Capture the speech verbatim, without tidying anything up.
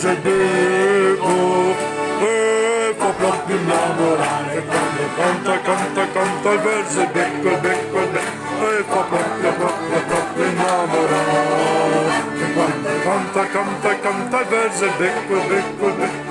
Beco, e fa proprio innamorar. Quando canta, canta, canta el verzo, el beco, el beco, el beco, e fa proprio, proprio, proprio innamorar. Quando canta, canta, canta el verzo, el beco, el beco, el beco,